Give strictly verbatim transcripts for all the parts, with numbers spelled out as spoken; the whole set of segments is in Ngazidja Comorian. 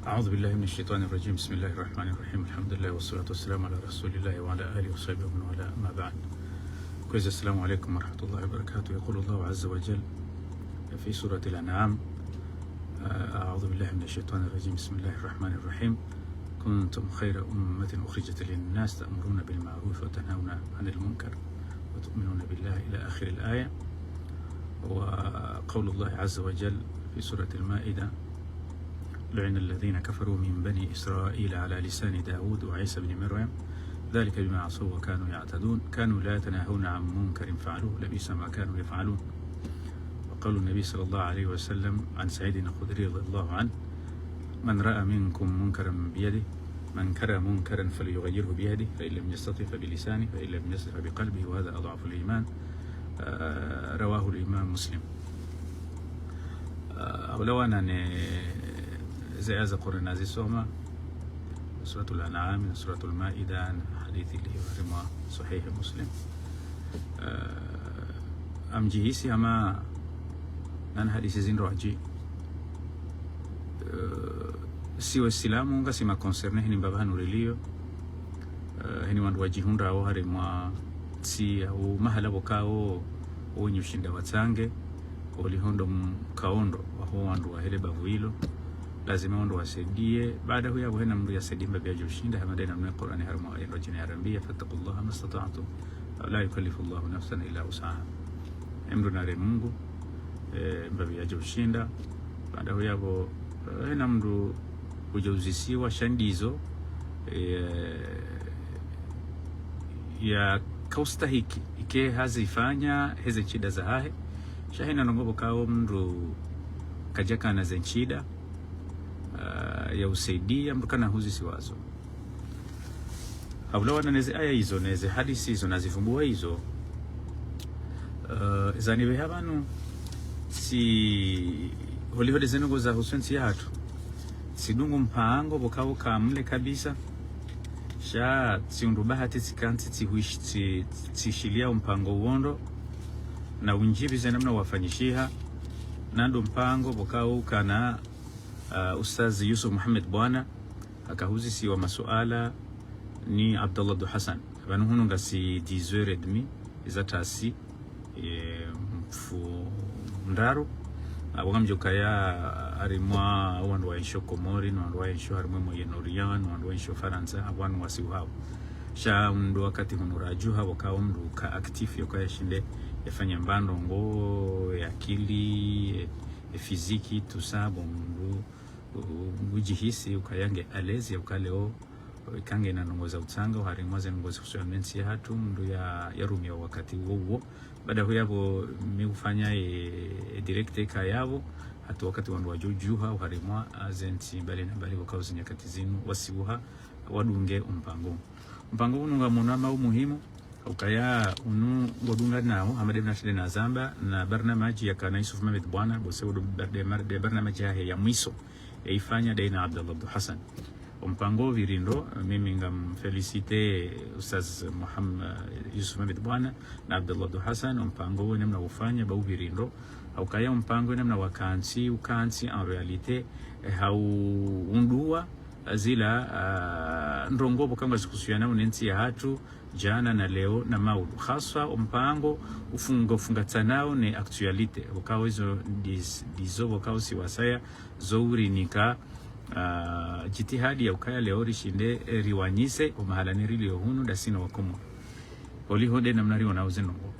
أعوذ بالله من الشيطان الرجيم. بسم الله الرحمن الرحيم. الحمد لله والصلاة والسلام على رسول الله وعلى آله وصحبه ومن والاه. أما بعد. Kwezi, السلام عليكم ورحمة الله وبركاته. يقول الله عز وجل في سورة الأنعام، آه، أعوذ بالله من الشيطان الرجيم. بسم الله الرحمن الرحيم. كنتم خير أمة أخرجت للناس تأمرون بالمعروف وتنهون عن المنكر وتؤمنون بالله إلى آخر الآية. وقول الله عز وجل في سورة المائدة: لعن الذين كفروا من بني إسرائيل على لسان داود وعيسى بن مريم ذلك بما عصوا وكانوا يعتدون كانوا لا يتناهون عن منكر فعلوه لبئس ما كانوا يفعلون. وقول النبي صلى الله عليه وسلم عن سعيد الخدري رضي الله عنه: من رأى منكم منكرا بيده، من كره منكرا فليغيره بيده، فإن لم يستطع فبلسانه، فإن لم يستطع فبقلبه، وهذا أضعف الإيمان. آه، رواه الإمام مسلم. Ah, hulawana ne ze aya za Qur'an nazisoma, Suratul An'am na Suratul Maida, na hadithi iliyo harimwa Sahih Muslim. Ah, ngamdjihisi hama nani hadisi zindru wadji. Ah, si Waislamu ngasi ma concerné hini mbapvi hanu rilio. Ah, hini wandru wadjihundrao harimwa ntsi au mahala pvokao wenyi ushinda watsange, holiho ndo mkaondro waho wandru wahe le bavu lilo, lazima wandru wasaidie. Baada huyapvo hena mndru yasaidie mbapvi yadjo ushinda, hama de namna Qur'ani harimwa aya ndro djina yarambia: فاتقوا الله ما استطعتم، لا يكلف الله نفسا إلا وسعها. Emndru nare Mungu, eh, mbapvi yadjo ushinda. Baada huyapvo, eh, hena mndru udjo uzisiwa sha ndizo, eh, yakaustahiki, ike hazifanya heze nshida zahahe. Sha hena ndrongoo pvokao mndru kadjakana ze nshida, ah, ya usaidia, mndru kana huzisiwa zo. Hulawana ne ze aya izo, ne ze hadisi izo, na zivumbua izo, eh, zanipveha pvanu, tsi, holiho de ze ndrongoo zahusu entsi yahatru, tsidungu mpango pvokao kamili kabisa. Sha tsihundru bahati tsikantsi tsihuish-, tsi-, tsishiliya mpango uwo ndro, na undjipvi ze namna wafanyishiha, na ndo mpango pvokao ukana, ah, Ustadh Yusuf Mohamed Bwana, hakahuzisiwa masuala ni Abdallah Abdou Hassan. Pvanu hunu ngasi dix heures et demie, iza tasi, eh, mfumoraru. Apvo ngamdjo ukaya harimwa wandru waenshio Komori, no wandru waenshio harimwa Moyen-Orient, no wandru waenshio Farantsa, apvo wanu wasiuhao. Sha ndo wakati hunu radjuha, pvokao mndru ka actif, yokaya yashinde yafanye mba ndrongoo, ya akili, eh, eh, physique, tout ça, bon, mndru, uh, ngudjihisi ukaya nge à l'aise, ya uka leo, uh, ika ngena ndrongoo za utsanga, uharimwa ze ndrongoo zihusu ya ntsi yahatru, mndru ya, yarumia wakati uwo uwo. Baada huyapvo mi ufanya, eh, eh, direct eka yapvo, hata wakati wandru wadjo udjuha, uharimwa, ah, ze ntsi mbali na mbali pvokao zi nyakati zinu, wasiuha, wadunge umpango. Mpango unu ngamwonao hama umuhimu, ukaya unu ngodunganao, hama de namna shile nazamba, na barnamaji yakana Yusuf Mohamed Bwana, pvose udu bar-, de mar-, de barnamaji yahe ya mwiso, yaifanya daina Abdallah Abdou Hassan. Ompango upviri ndro, mimi ngamfélicité Ustadh Mohamed, Yusuf Mohamed Bwana, na Abdallah Abdou Hassan, ompango uwo namna ufanya, ba upviri ndro, haukaya ompango namna wakantsi, ukantsi, en réalité, eh, hau undua, zila, ah, ndrongoo pvokao ngazihusiana ne ntsi yahatru, djana na leo na maudu. Haswa ompango ufunga, ufungatsanao ne actualité. Pvokao izo ndiz-, ndizo pvokao si wasaya zo urinika, ah, djitihadi ya ukaya leo rishinde, eh, riwanyise omahala ni rilio hunu ndasi no Wakomori. Holiho de namna rionao ze ndrongoo.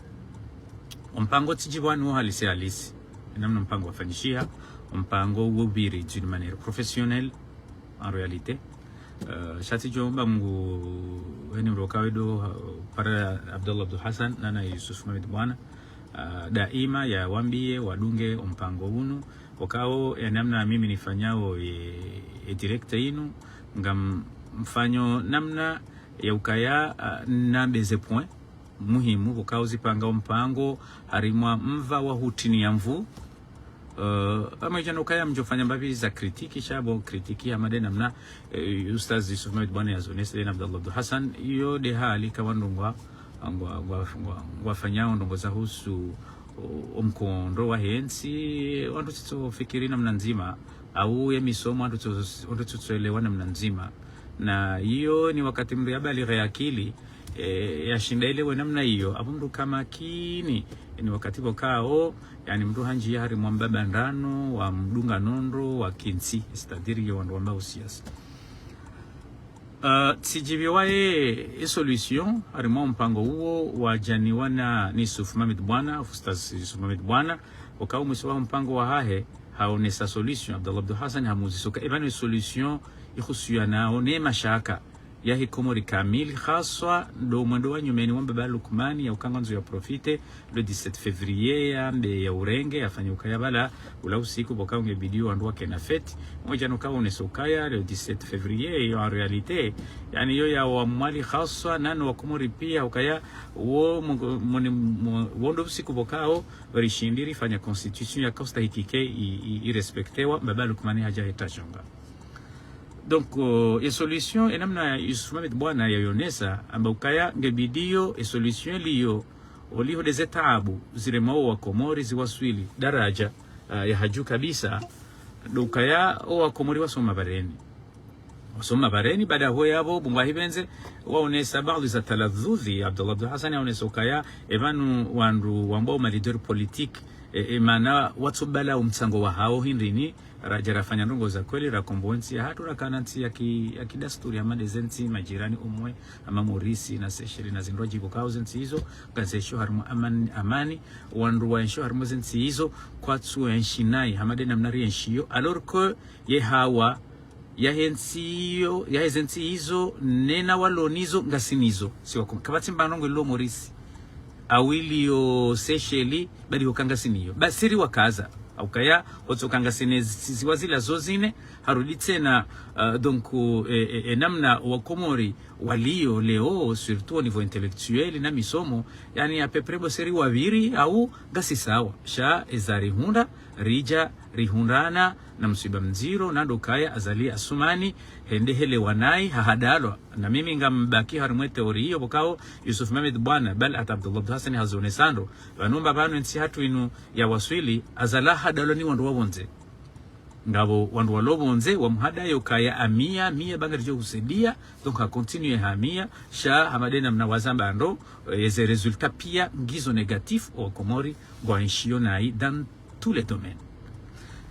Ompango tsidjipvwani wo halisi halisi. Namna ompango wafanyishiha, ompango wo upviri d'une manière professionnelle, en réalité. Euh, sha tsidjomba Mungu, heni mroka wedo, uh, para Abdallah Abdou Hassan, nana Yusuf Mohamed Bwana, uh, daima yawambie wadunge ompango unu, pvokao ya namna mimi nifanyao e, e direct inu, ngamfanyo namna ya ukaya, uh, nambe ze point muhimu, pvokao zipanga ompango, harimwa mva wa hutini ya mvu, Eh, hama idjana ukaya mdjofanya mbapvi za critique, sha bo critique hama de namna, eh, Ustadh Yusuf Mohamed Bwana yazonese de na Abdallah Abdou Hassan, iyo de hali ka wandru ngwa, ngwa, ngwa, ngwa, ngwafanyao ndrongoo zahusu, o, omkondo wahe ntsi, wandru tsitso fikiri namna ndzima, au ye misomo wandru tso-, wandru tsoelewa namna ndzima. Na iyo ni wakati mndru yabalighe akili, eh, yashinda elewe namna iyo, apvo mndru kamakini, ni wakati pvokao, yaani mndru hanjiya harimwa mbaba ndrano, wa mdunga nondo, wa kintsi, c'est-à-dire yo wandru wamba usiasa. Uh, tsidjiviwa ye, ye solution, harimwa mpango uwo, wajaniwa na Yusuf Mamit Bwana, Ustaz Yusuf Mamit Bwana, ukao mwiso wa mpango wahahe, haonesa solution, Abdallah Abdou Hassan hamuuzisa uka, eba ne solution, ihusuyanao ne mashaka, yahe Komori kamili, haswa, ndo mwendo wa nyumeni wa mbaba Lukmani, ya uka ngwandzo ya profite, le dix-sept février, yambe ya urenge, yafanye ukaya pvala, ula usiku pvoka ungebidi wandru wakena fête. Mweja nuka unesa ukaya, le dix-sept février, yo en réalité, yaani yo ya wa Mwali haswa, nano wa Komori pia, ukaya, wo, mungu-, muni-, mu-, wo ndo usiku pvokao, rishindi rifanya constitution yaka ustahikike i, i, i respectewa, mbaba Lukmani haja heta shonga. Donc, euh, ye solution, ye namna Yusuf Mamit Bwana yayonesa, amba ukaya ngebidiyo, ye solution liyo, oliho de ze taabu, ziremao wa Komori, ziwaswili, daraja, ah, ya hadju kabisa, ndo ukaya o wa Komori wasoma pvareni. Wasoma pvareni, baada ho yapvo, bungwa hipvendze, waonesa baadhi za taladhudhi, Abdallah Abdou Hassan yaonesa ukaya, epvanu wandru wambao ma leader politique, e, e, mana watsobala umtsango wahao hindrini, raja rafanya ndrongo za kweli, rakomboa ntsi yahatru, rakana ntsi ya ki-, ya kidasturi, hama de ze ntsi majirani umwe, hama Maurice na Seychelles na zindru djipvo kao ze ntsi izo, ngazesho harimwa amani, amani, wandru waensho harimwa ze ntsi izo, kwatsu enshi nayi, hama de namna rienshiyo, alors que ye hawa, yahe ntsi iyo, yahe ze ntsi izo, nena walo nizo, ngasi nizo, si wako, kapvatsi mbano ngo ilo Maurice. Au iliyo Seychelles, badi hoka ngasi niyo. Basi ri wakaza. Au kaya, hotso ka ngasi ne zi-, ziwa zila zo zine, harudi tsena, euh, donc, euh, e, e, e namna wa Komori waliyo leo, surtout au niveau intellectuel na misomo, yaani à peu près bo seri waviri au ngasi sawa. Sha eza rihundra, rija rihundrana na mswiba mdziro, na ndo kaya Azali Assoumani, hende helewa nayi, hahadalwa. Na mimi ngambaki harimwa ye théorie iyo, pvokao Yusuf Mamit Bwana, bal hata Abdallah Abdou Hassan hazonesa ndo. Pvanu mba pvanu entsi yahatru inu yawaswili, Azali hadalwa ni wandru wa pvondze. Ngapvo wandru walo pvondze, wamuhada yo kaya amia, mia banga rijo husaidia, donc ha continuer hamia, sha hama de namna wazamba ndo, eh, eze résultats pia ngizo négatifs, o Komori, ngwaenshiyo nayi, dans tous les domaines.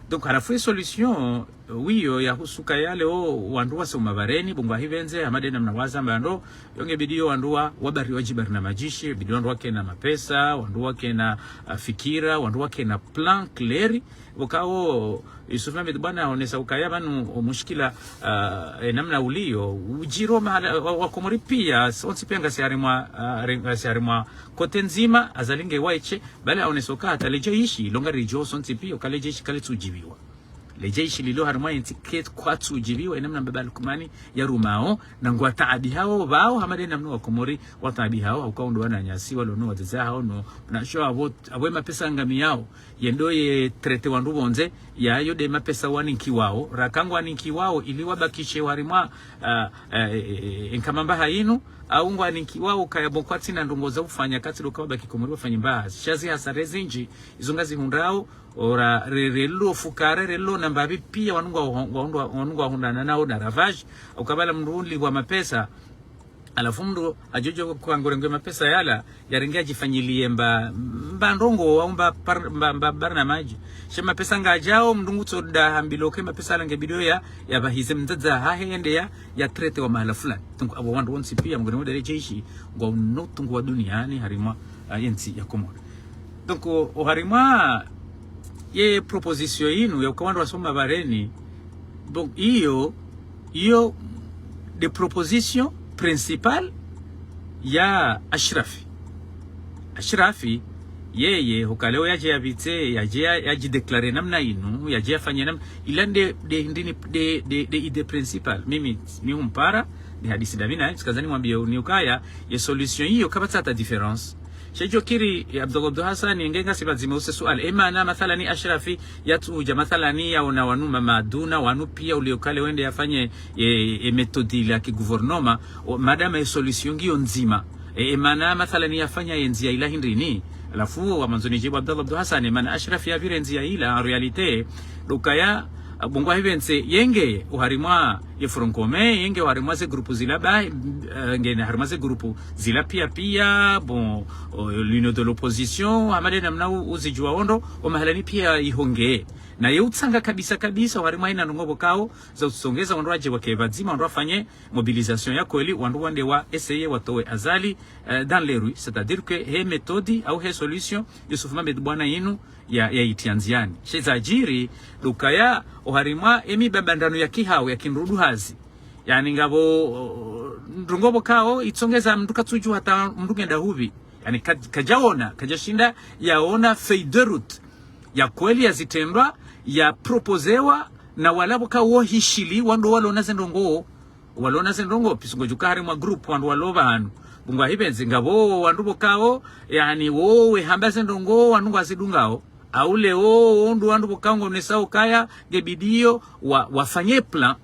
Donc, halafu ye solution, euh, wiyo yahusu kaya leo wandru wasoma pvareni, bungwa hipvendze, hama de namna wazamba ndo, yo ngebidiyo wandru wa, wabari wajibari na majishi, bidi wandru wakena mapesa, wandru wakena, ah, fikira, wandru wakena plan clair, pvokao Yusuf Mamit Bwana haonesa ukaya pvanu o mushkila, ah, e namna uliyo, ujiro mahala, wa, wa Komori pia, sontsi pia ngasi harimwa, ah, re-, ngasi harimwa kote ndzima, Azali nge waiche, bali haonesa uka hata le jeshi, lo ngarijo sontsi pia, uka le jeshi kalitsujiviwa. Le jeshi lilo harimwa entsi ke kwatsujiviwa, ye namna mbaba Lukmani yarumao, na ngwataabihao pvao, hama de namna wa Komori wataabihao, hauka ndo wananyasi, walo no wadzadze hao, no, na sho apvo, apvo ye mapesa ngamiyao, yendo ye traité wandru pvondze, yayo de mapesa waninkiwao, raka ngwaninkiwao, ili wabakishe harimwa, ah, eh, eh, eh, nkama mbaha inu, au ngwaninkiwao kaya bo kwatsina ndrongo za ufanya katsi ndo ka wabaki Komori wafanye mbaha. Sha zi hasara zinji, izo ngazihundrao, ora re-, relo fukare, relo na mbapvi pia wanu ngwa-, ngwa-, ngwa-, wanu ngwahundrana nao na ravage, au ka pvala mndru ulipvwa mapesa, halafu mndru ajojo kwangurengwe mapesa yala, yarenge ajifanyiliye mba, mba ndrongo, au mba par-, mba, mba barnamaji. She mapesa ngajao, mndru ngutsoda hambilwa uka mapesa yala ngebidiyo ya, yapvahize mdzadze hahe yende ya, ya traité wa mahala fulani. Donc, apvo wandru wontsi pia, mngoni mwa daraja ishi, ngwa unotungu wa duniani, harimwa, ah, yentsi ya Komori. Donc, o, o harimwa, ye proposition inu ya uka wandru wasoma pvareni, donc, iyo, iyo de proposition principale ya Ashrafi. Ashrafi, yeye, huka leo yaje yapvitse, yaje ya, yajidéclaré namna inu, yaje yafanye nam-, ila nde, de, ndini, de, de, de idée principale. Mimi, mi humpara, ni hadisi davina, tsikazani mwambiye ni ukaya, ye solution iyo, kapvatsi hata différence. Sha ijo kiri, eh, Abdallah Abdou Hassan, nge ngasi pvadzima use suala. E mana, mathalani Ashrafi, yatsuja, mathalani yaona wanu Mamadou na wanu pia uliyo kale wende yafanye, eh, eh, méthode ile ya ki gouvernement, o, madama ye solution ngiyo ndzima. E, e mana, mathalani yafanya ye ndzia ila hindrini. Halafu, wa mandzo nijibu Abdallah Abdou Hassan, e mana Ashrafi yapvire ndzia ila, en réalité, ndo ukaya, Bo ngwahipvendze yenge oharimwa ye Front Commun, yenge oharimwa ze groupe zila ba, eh, ngena harimwa ze groupe zila pia pia, bon, eh, l'Union de l'opposition, hama de namna u-, uzidjuwa ondro, omahalani pia ihonge. Na ye utsanga kabisa kabisa, oharimwa ina ndrongoo pvokao, za utsongeza wandru wadje wake pvadzima, wandru wafanye mobilisation ya kweli, wandru wende wa essayer watowe Azali, eh, dans les rues. C'est-à-dire que he méthode au he solution, Youssouf Mohamed Boina inu, ya, ya itia ndziani. She zadjiri, ndo ukaya, oharimwa emi babandrano ya kihao, ya kinrudu hazi. Yaani ngapvo, o, ndrongoo pvokao, itsongeza mndru katsudjuwa hata mndru ngenda hupvi. Yaani ka-, kadjaona, kadjashinda, yaona feuille de route. Ya kweli ya zitrendwa, ya proposewa, na wala pvokao hishili, wandru walona ze ndrongoo, walona ze ndrongoo, puisque ngodjuwa harimwa groupe wandru walo pvanu. Bo ngwahipvendze ngapvo wandru pvokao, yaani wo wehamba ze ndrongoo wandru ngwazidungao. Au leo wo ndo wandru pvokao ngonesao ukaya nge bidi yo wa, wafanye plan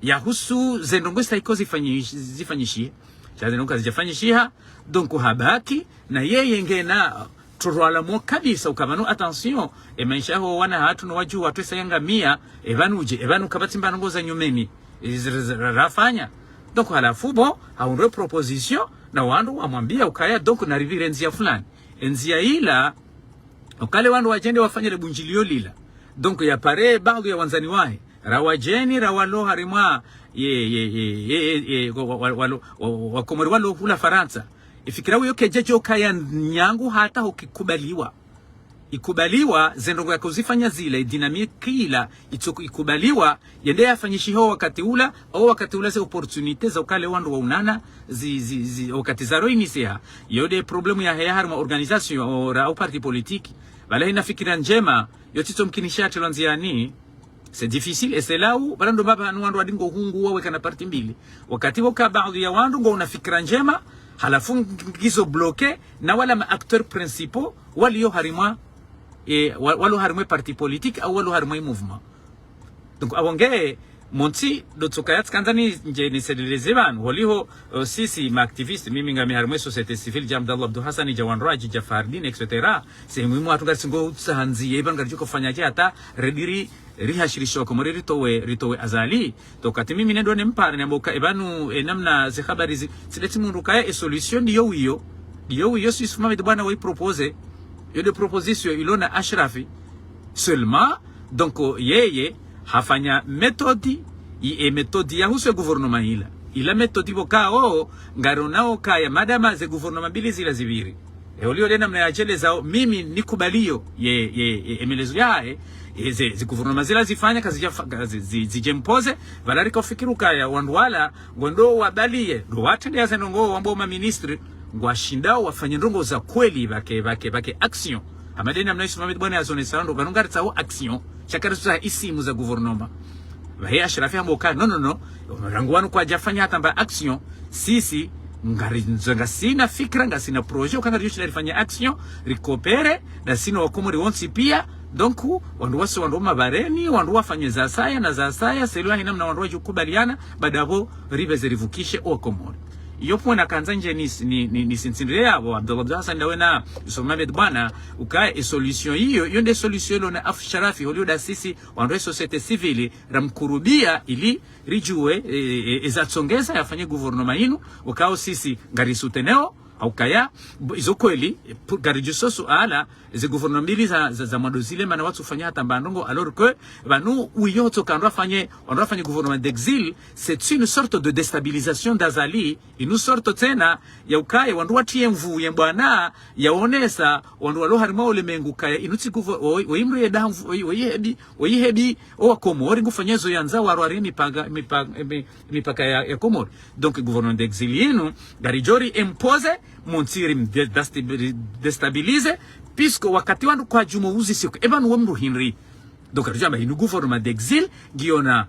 ya husu ze ndrongoo zitsaho zifanyish-, zifanyishihe. Sha ze ndrongoo kazidjafanyishiha, donc habaki, na yeye ngena, tolwa la mo kabisa, uka pvanu attention, e maesha ho wana hatru no wadjuhu watru esa yangamia, e pvanu dje, e pvanu kapvatsi mba ndrongoo za nyumeni, e zi-, zi-, ra-, rafanya. Donc halafu bo, haundre proposition, na wandru wamwambia ukaya, donc naripvire ndzia fulani. E ndzia ila, ukaya le wandru wadjende wafanye le bundjilio lila. Donc yapare baadhwi ya wandzani wahe. Rawadjeni, rawalo harimwa, ye, ye, ye, ye, ye, ye, wa, wa, wa, walo, wa, wa, Wakomori walo hula Farantsa. Ifikira uyo kedjadjo kaya nyangu hata hukikubaliwa. Ikubaliwa, ze ndrongoo yako zifanya zila, i dynamique ila, itsoku ikubaliwa, yende yafanyishihe o wakati ula, o wakati ula ze opportunité za ukaya le wandru waunana, zi, zi, zi, wakati zaro initier. Yo nde problème yahe ya harimwa organisation, o, ra, o parti politique. Pvala hina fikira ndjema, yo tsitso mkinisha yatrilwa ndziani, c'est difficile, et c'est là où, pvala ndo pvapvo hanu wandru wadingo hunguwa wekana parti mbili. Wakati pvoka baadhwi ya wandru ngouna fikira ndjema, halafu ngizo bloqué, na wala ma acteurs principaux, walio harimwa, e, wa-, walo harimwa e parti politique, au walo harimwa e mouvement. Donc, apvo nge, mo ntsi, ndo tsoka ya tsikandza ni, ndje nisendeleze pvanu, holiho, eh, sisi, ma activistes, mimi ngami harimwa e société civile, dja Abdallah Abdou Hassane, dja wandru wadji, dja Fardine, et cetera. C'est muhimu hatru ngaritsingo utsaha ndzia, ipvanu ngaridjo kofanya dje hata, rediri, rihashirishe Wakomori ritowe, ritowe Azali. Donc wakati mimi nendo ne mpare, nambe uka, e pvanu, e namna ze habari zi, tsi nde tsi mundru kaya e solution ndiyo wiyo. Ndiyo wiyo si Youssouf Mohamed Boina wayi proposer. Yo nde proposition ilo na Ashrafi. Seulement, donc, yeye, hafanya méthode, i, e méthode ya husu e gouvernement ila. Ila méthode pvokao, ngarionao kaya, madama ze gouvernement mbili zila zipviri. E, oliyo nde namna yadjelezao, mimi nikubaliyo, ye, ye, ye, e melezo yahe, e, ze, ze gouvernement zila zifanya, kazidja fa-, kazi-, zi-, zidje mpoze, pvala rika ufikiri ukaya, wandru wala, ngwendo wabaliye, ndo watrende ya ze ndrongoo wambo ma ministre, ngwashindao wafanye ndrongoo za kweli, pvake, pvake, pvake action. Hama nde namna Youssouf Mohamed Boina yazonesa ndo, pvanu ngaritsaho action, sha karitsaha isimu za gouvernement. Pvahe Ashrafi hambo uka, non, non, non. Rangu wanu kwadjafanya hata mba action. Sisi, ngari, ngasina fikira, ngasina projet, uka ngaridjo shinda rifanye action, rikopere, na sisi no Wakomori wontsi pia. Donc, wandru wasi, wandru wa mabareni, wandru wafanye za saya, na za saya, selwa hina mna wandru wadjo kubaliana, baada pvo, ripveze rivukishe o Wakomori. Iyo pvwa nakandza ndje ni, ni, ni, nisintsindre yapvo, Abdallah Abdou Hassane ndawe na Youssouf Mohamed Boina, uka e solution iyo, iyo nde solution ilo na Ashrafi, holiho nda sisi, wandru e société civile, ramkurubia ili ridjuwe, e, e, e, eza tsongeza yafanye gouvernement inu, ukao sisi ngari souteneo, au kaya, bo, izo kweli, e, pu-, ngaridjuso suala, ze gouvernement mbili za, za, za mwando zile mana watsufanya hata mba ndrongoo, alors que, pvanu, uyo tsoka wandru wafanye, wandru wafanye gouvernement d'exil, c'est une sorte de déstabilisation d'Azali, une sorte tsena, ya ukaya, wandru watriye nvu, ye mbwana, yaonesa, wandru walo harimwa ulemengu kaya, inu tsi gouver-, o, o imri ye damvu, o, o ihebi, o ihebi, o Wakomori, ngufanya zo yandza waro ari mipaka, mipaka, mi-, mipaka ya, ya Komori. Donc, gouvernement d'exil inu, ngaridjo ri imposer, mo ntsi ri mde-, dasti-, déstabiliser, puisque wakati wandru kwadjumo uzisiku, e pvanu we mndru hindri. Donc, ngaridjo amba inu gouvernement d'exil, ngiyo na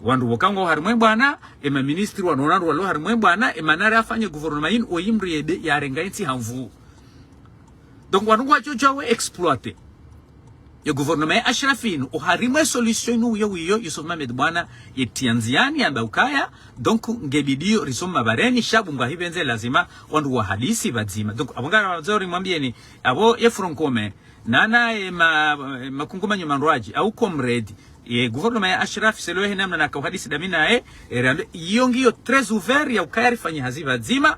wandru pvoka ngwao harimwa e mbwana, e ma ministre wanu wandru walo harimwa e mbwana, e mana rafanye gouvernement inu, o imri yede yarenga e ntsi ha nvu. Donc, wandru ngwadjo djuwa we exploiter. Ye gouvernement ya Ashraf inu, oharimwa ye solution inu wiyo wiyo, Yusuf Mamed Bwana, ye tria ndziani, yamba ukaya, donc, nge bidiyo risoma bareni, sha Mungu ahipvendze lazima, wandru wahadisi pvadzima. Donc, apvo ngara wazori mwambieni, apvo ye Front Commun, nana ye ma, makungumanyo mandrwadji, au comrade, ye gouvernement ya Ashraf, selon ye namna naka uhadisi dami naye, e, rambe, iyo ngiyo très ouvert ya ukaya rifanye hazi pvadzima,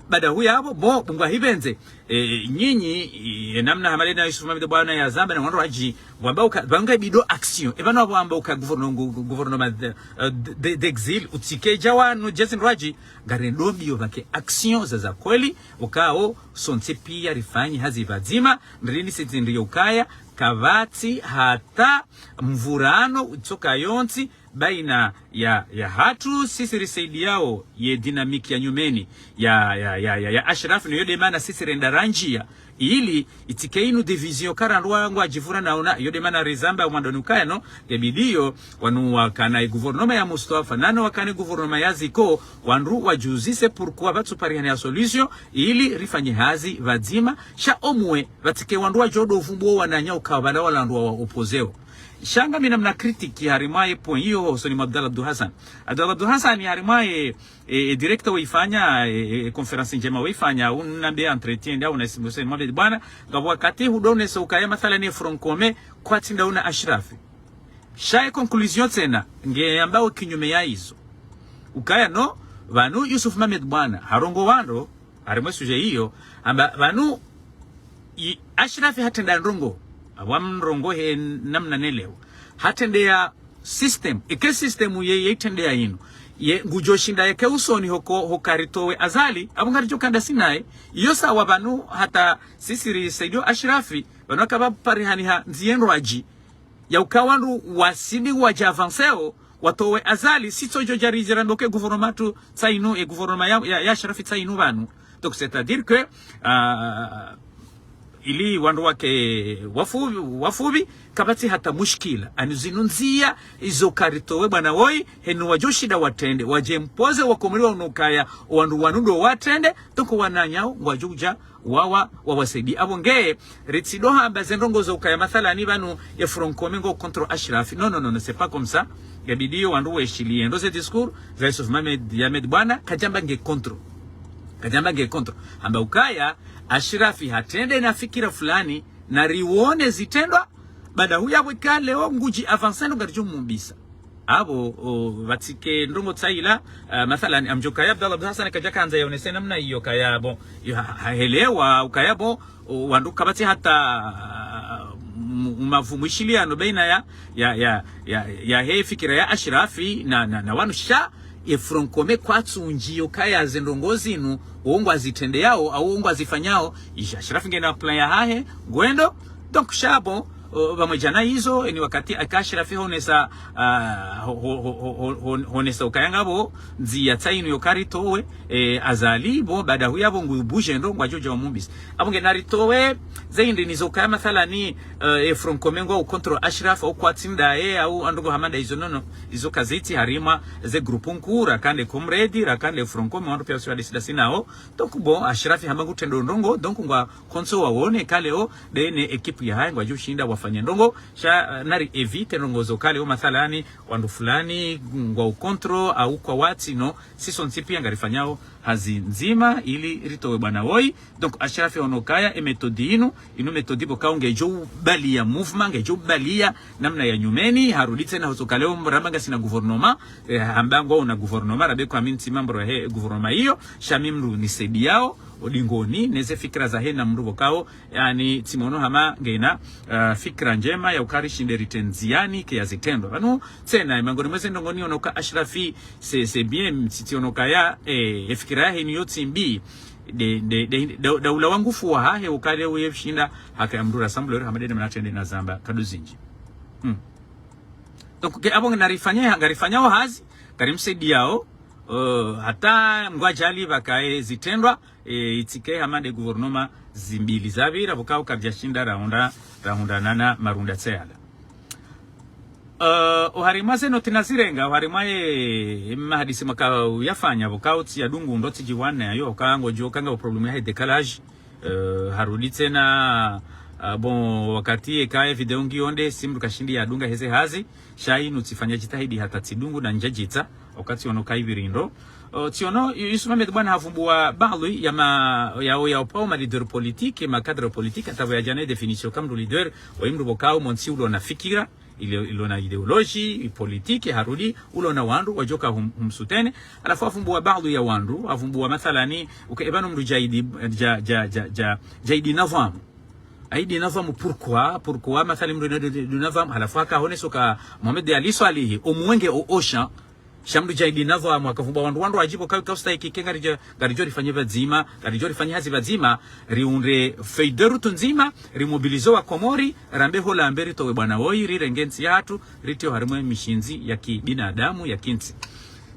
baada huyapvo, bon, Mungu ahipvendze. E, nyinyi, e, namna Hamada na Yusuf Mamed Bwana yazamba na wandrwadji, wamba uka, wanga bido action. E pvanu apvo amba uka gouverno-, gou-, gouvernement de, e, de, de, d'exil, utsike dja wanu, djezi ndrwadji, ngarendo mbiyo pvake action za za kweli, ukao, sontsi pia rifanye hazi pvadzima, ndrini sitsi ndiyo ukaya, kapvatsi hata mvurano, utsoka yontsi, baina ya, ya hatru, sisi risaidiyao ye dynamique ya nyumeni ya, ya, ya, ya, ya Ashraf, no yo de mana sisi renda randjia, ili itsike inu division karandrwa ngwadjivura naona, yo de mana rizamba mwandoni ukaya no, nge bidiyo, wanu wakana ye gouvernement ya Mustafa, nano wakana ye gouvernement ya Ziko, wandru wadjuzise pourquoi pvatsu parihana ya solution, ili rifanye hazi pvadzima, sha omwe, pvatsike wandru wadjo do vumbuo wananya ukao pvala wala wandru wa opposeo. Sha ngami namna critique harimwa ye point iyo hosoni mwa Abdallah Abdou Hassan. Abdallah Abdou Hassan harimwa ye, e, e, directeur waifanya, e, e, e, conférence ndjema waifanya, unambe entretien, nda una simu se mwabe bwana, ngapvo wakati hudo unesa ukaya mathalan ye Front Commun, kwatsi nda una Ashraf. Sha ye conclusion tsena, nge yambao kinyume ya izo. Ukaya no, pvanu Yusuf Mamed Bwana, harongoa wandru, harimwa ye sujet iyo, amba pvanu i-, Ashraf hatrenda ndrongo, apvo mrongo he namna nelewo. Hatrendea système, eke système ye, ye itrendea inu. Ye ngudjo shinda yeke usoni hoko, hoka ritowe Azali, apvo ngaridjo kanda sinaye, iyo sawa pvanu hata sisi risaidio Ashraf, pvanu akapva parihaniha ndziye ndrwadji, ya uka wandru wasidi wadja avanceo, watowe Azali, sitso djo djari djira ndoke gouvernement tu tsainu, e gouvernement ya, ya, ya Ashraf tsainu pvanu. Donc, c'est-à-dire que, euh, ili wandru wake wafu-, wafupvi, kapvatsi hata mushkila. Anu zinu ndzia, izo karitowe bwana woyi, henu wadjo shinda watrende, wadje mpoze wakomori wa unokaya, wandru wanu ndo watrende, donc wananyao, ngwadjo udja, wawa, wawasaidi. Apvo nge, ritsido hamba ze ndrongo zo ukaya mathalani pvanu ye Front Commun ngo contre Ashraf. Non, non, non, non, c'est pas comme ça. Nge bidiyo wandru weshiliye. Ndo ze discours, za Yusuf Mamed, Yamed Bwana, kadjamba nge contre. Kadjamba nge contre. Hamba ukaya, Ashraf hatrende na fikira fulani, na riwone zitrendwa, baada huyapvo ika leo ngudji avancé no ngaridjo mumbisa. Apvo, o, pvatsike ndrongo tsaila, ah, mathalan, amdjo kaya Abdallah Abdou Hassan kadja kandza yaonese namna iyo kaya, bon, yo ha-, hahelewa, ukaya, bon, o, wandru kapvatsi hata, ah, mu-, mavu mwishiliano baina ya, ya, ya, ya, ya he fikira ya Ashraf na, na, na wanu sha, ye Front Commun kwatsu ndjiyo kaya ze ndrongo zinu, wo ngwazitrendeyao, au wo ngwazifanyao, isha Ashraf ngena plan yahahe, ngwendo, donc sha bon, o, pvamwedja na izo, eni wakati aka Ashraf honesa, ah, ho-, ho-, ho-, honesa ukaya ngapvo, ndzia tsainu yo karitowe, e, Azali, bon, baada huyapvo ngu bouger ndo, ngwadjo dja wamumbisa. Apvo ngena ritowe, ze indri nizo ukaya mathalani, eh, e Front Commun ngo au contre Ashraf, au kwatsi ndaye, au androngo hama nda izo non, non, izo kazitsi harimwa, ze groupe nkuu, rakande comrade, rakande Front Commun, wandru pia wasi wadesida sinao. Donc bon, Ashraf hamba ngutrendo ndrongo, donc ngwa konso wawone kaleo, de ne équipe yahahe, ngwadjo shinda wafanye ndrongo, sha, eh, nari éviter ndrongo zo kaleo, mathalani, wandru fulani, ngwa au contre, au kwatsi, no, sisi sontsi pia ngarifanyao, hazi ndzima ili ritowe bwana woyi. Donc, Ashraf yaono ukaya, e méthode inu, inu méthode pvokao ngedjo ubalia mouvement, ngedjo ubalia namna ya nyumeni, harudi tsena hotsoka leo mramba ngasina gouvernement, eh, hamba ngwaona gouvernement, rabe kwa mi ntsi membre he gouvernement iyo, sha mi mdru nisaidiyao, o dingoni, neze fikira zahe na mdru pvokao, yaani, tsimono hama ngena, ah, fikira ndjema ya uka rishinde ritrende ndziani ke ya zitrendwa. Pvanu, tsena, miongoni mweze ndrongo niono uka Ashraf, c'est, c'est bien, tsi, tsiono ukaya, eh, e fikira yahe ni yo tsi mbi, de, de, de, de, de ula wangufu wahahe ukale uye shinda, haka ya mdru rassembler, hama de ne mana trende na zamba, kado zindji. Hmm. Donc, ke apvo ngarifanya, ngarifanyao hazi, ngarimsaidiyao, eh, hata ngwadjali pvakaye zitrendwa, e, itsike hama de gouvernement zimbili zapvira, pvokao kapvadja shinda rahundra, rahundra nana marunda tseyala. Eh, oharimwa ze noti nazirenga, oharimwa ye, e mahadisi mwaka uyafanya, pvokao tsi ya dungu ndo tsi djiwane, ayo, ka ngodjo, ka nga o problème ya he décalage, eh, harudi tsena, Ah, bon, wakati eka ye video ngiyo nde, si mndru kashindi yadunga heze hazi, sha inu tsifanya jitihadi hata tsidungu na ndjadjitsa, wakati ono kayi pvirindo. Oh, tsiono, Yu-, Yusuf Mohamed bwana havumbua baadhwi ya ma-, ya, ya opao ma leader politique, ma cadre politique, hata pvo yadja ne définition ka mndru leader, oyi mndru pvokao montsi ulona fikira, ile, ilona idéologie, i politique, harudi, ulona wandru, wadjoka hum-, humsutene, halafu havumbua baadhwi ya wandru, havumbua mathalani, uke ebano mndru dja Idi, dja, dja, dja, dja, dja Idi Nadhwamu. Aidi Nadhwamu, pourquoi, pourquoi, mathalani mndru Idi Nadhwamu, halafu haka honesa uka Mohamed Ali Soilihi, omwenge o Auchan, sha mndru dja Idi Nadhwamu, hakavumbua wandru wandru wadjibu kawi kaustahiki ke ngaridjo, ngaridjo rifanye pvadzima, ngaridjo rifanye hazi pvadzima, riunde feuille de route ndzima, rimobilize wa Komori, rambe hola mbe ritowe bwana woyi, rirenge ntsi yahatru, ritrio harimwe mishindzi ya kibinadamu, ya kintsi.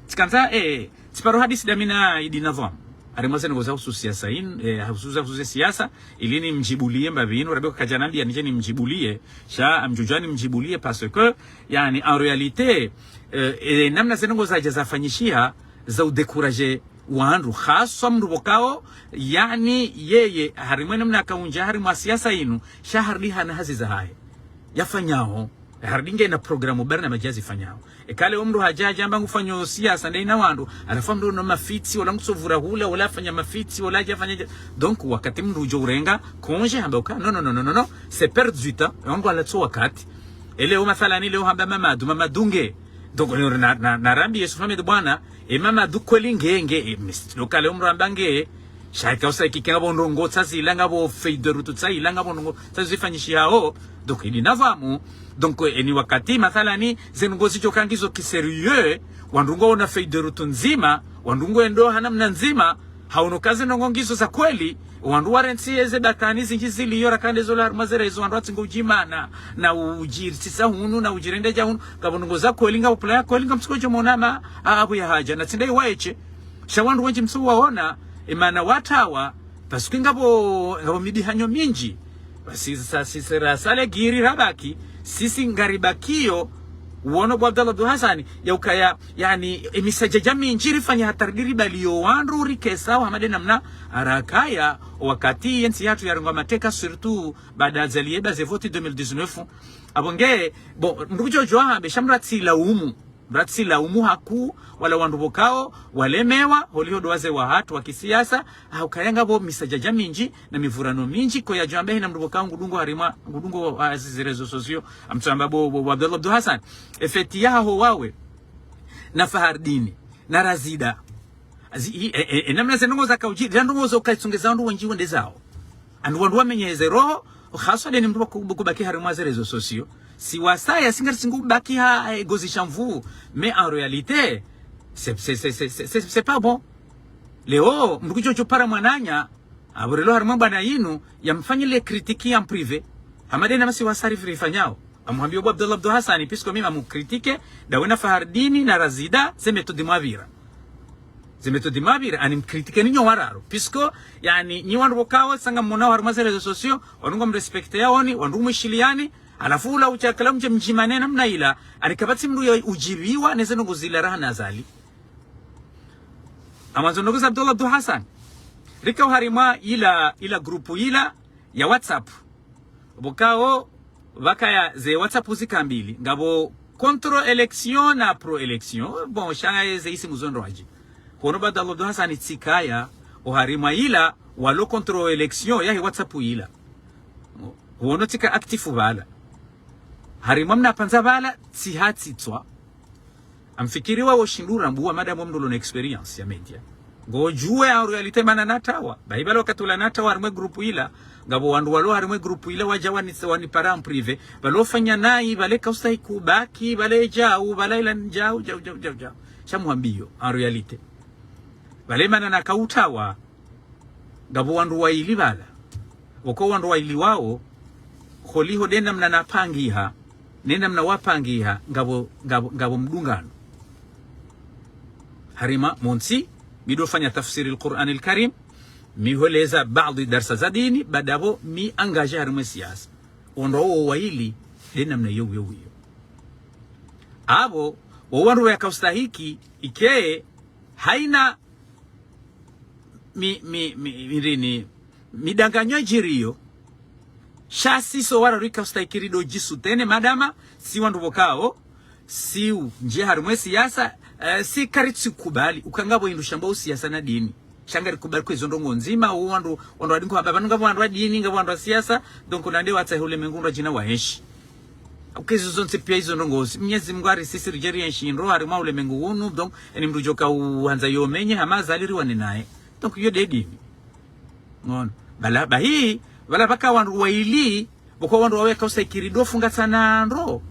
Tsikandza, eh, tsiparo hadisi dami na Idi Nadhwamu. Harimwa ze ndrongoo za uhusu siasa inu, eh, uhusu za uhusu ze siasa, ili nimdjibulie mbapvi inu, rabi kadjanambia nidje nimdjibulie, sha amdjudjua nimdjibulie, parce que, yaani, en réalité, eh, eh, namna ze ndrongoo zadja zafanyishiha, za udécourager wandru, haswa mndru pvokao, yaani, yeye, harimwa namna akaundja, harimwa siasa inu, sha harudi hana hazi zahahe. Yafanyao. Harudi ngena programu barnamaji yazifanyao. Eka leo mndru hadja, hadja amba ngufanyo siasa ndayina wandru, halafu mndru no mafitsi, wala ngutsovura hula, wala afanya mafitsi, wala hadja afanya dja. Donc, wakati mndru udjo urenga, congé hamba uka, non, non, non, c'est perdre du temps, wandru walatso wakati. E leo mathalani leo hamba Mamadu, Mamadu nge. Donc, na, na, na rambi Yusuf Mohamed bwana, e Mamadu kweli nge, nge, e, mis-, loka leo mndru amba nge, sha ika usa ikike ngapvo ndrongoo tsazila, ngapvo feuille de route tsayila, ngapvo ndrongoo tsazifanyishihao. Donc, Idi Nadhwamu. Donc, eni wakati, mathalani, ze ndrongoo zidjoka ngizo ki sérieux, wandru ngwaona feuille de route ndzima, wandru ngwendo ha namna ndzima, haono uka ze ndrongoo ngizo za kweli, wandru warentsi eze batani zindji ziliyo rakande zo la harumwa ze réseaux, wandru watsingo udjimana, na udjiritsisa hunu, na udjirendedja hunu, ngapvo ndrongoo za kweli, ngapvo plan ya kweli, ngamtsuko djomona ma, a, apvo ya hadja, na tsi ndayi waeshe, sha wandru wendji mtsu waona, emana watawa, parce que ngapvo, ngapvo midihanyo mindji. Basi sa, si, se ra, sale giri rabaki, sisi ngaribakiyo, wono bo Abdallah Abdou Hassane, ya ukaya, yaani, emisadjadja mindji rifanya hata ridiri baliyo wandru rikesa, wa hamade namna, arakaya, wakati yentsi yahatru yarengwa mateka, surtout, baada Azali yeba ze vote deux mille dix-neuf. Apvo nge, bon, mndru kudjodjo hambe, sha mndru atsilaumu. Mndru atsilaumu haku, wala wandru pvokao, walemewa, holiho ndo wazee wahatru wa kisiasa, ha ukaya ngapvo misadjadja mindji, na mivurano mindji, ko yadjo amba hina mndru pvokao ngudungo harimwa, ngudungo hazi ze réseaux sociaux, amtsu amba bo, bo, bo Abdallah Abdou Hassane. E feti yahaho wawe, na Fahardini, na Razida. Azi, i, e, e, e, namna ze ndrongoo zakaudjiri, ze ndrongoo zo kaitsongeza wandru wendji wende zao. Anu wandru wamenye ze roho, haswa deni mndru kubu-, kubaki harimwa ze réseaux sociaux. Si wasaya, si ngari tsingo ubaki ha, e, gozi sha mvuu. Mais en réalité, c'est, c'est, c'est pas bon. Leo, mndru kudjodjo para mwananya, apvo relo harimwa bwana yinu, yamfanyile critique en privé. Hamade namna si wasaya rifanyao. Amuhambiyo bo Abdallah Abdou Hassane, puisque mimi amucritique, ndawe na Fahardini na Razida, ze méthode mwapvira. Ze méthode mwapvira, ani mcritique ninyo wararu. Puisque, yaani, nyi wandru pvokao, sa ngammonao harimwa ze réseaux sociaux, wanu ngamrespecte yaoni, wandru mwishiliani, halafu ula utsakala mdje mdjimane namna ila, ani kapvatsi mndru ya udjibiwa, neze ndrongoo zila raha na Azali. Amwandzo ndrongoo za Abdallah Abdou Hassane. Rika harimwa ila, ila groupe ila, ya WhatsApp. Pvokao, pvakaya ze WhatsApp zika mbili. Ngapvo contre élection na pro élection. Bon, sha eze isimu zo ndo wadji. Kono bo Abdallah Abdou Hassane tsikaya, oharimwa ila, walo contre élection, yahe WhatsApp ila. Wono tsika actif pvala. Harimwa mna pandza pvala, tsiha tsitswa. Amfikiri wawo shindru rambuwa madamu mndru ulona expérience ya média. Ngodjuwe en réalité mana natawa. Bahi pvalo wakati ula natawa harimwe groupe ila. Ngapvo wandru walo harimwe groupe ila wadja wanitse wanipara en privé. Pvalo fanya nayi, pvale kaustahiki ubaki, pvale djau, pvale ila ndjau, djau, djau, djau, djau. Sha muhambiyo, en réalité. Pvale mana nakautawa. Ngapvo wandru wayili pvala. Pvoko wandru wayili wawo, holiho de namna napangiha, ne namna wapangiha, ngapvo, ngapvo, ngapvo mdungano. Harimwa montsi, mi ndo fanya tafsiri al-Qur'an al-Karim, mi holeza baadhi darsa za dini, baada pvo mi engagé harimwe siasa. Wandru wawo wayili, de namna yo, yo, yo. Apvo, wo wandru wayakaustahiki, ike, haina mi, mi, mi, mirini, midanganyo djiriyo, Sha sisi wararu rika ustahiki ridjo djisoutenir, madama, si wandru pvokao, si u, ndje harimwa e siasa, eh, si karitsi kubali, uka ngapvo hindru shambwao siasa na dini. Sha ngari kubali kwezo ndrongoo ndzima, o wandru, wandru wa dini kwamba, pvanu ngapvo wandru wa dini, ngapvo wandru wa siasa, donc nande watsahe ulemengu ndrwadjina waenshi. Uka izo zontsi pia izo ndrongoo, Mnyezi Mungu hari sisi ridje rienshi ndro, harimwa ulemengu unu, donc, eni mndru djoka uhandza yomenye, hama Azali riwane naye. Donc, iyo nde dini. Ngono. Pvala, bahi, pvala pvaka wandru waili, pvoko wandru wawo weka ustahiki ridjo funga tsana ndro.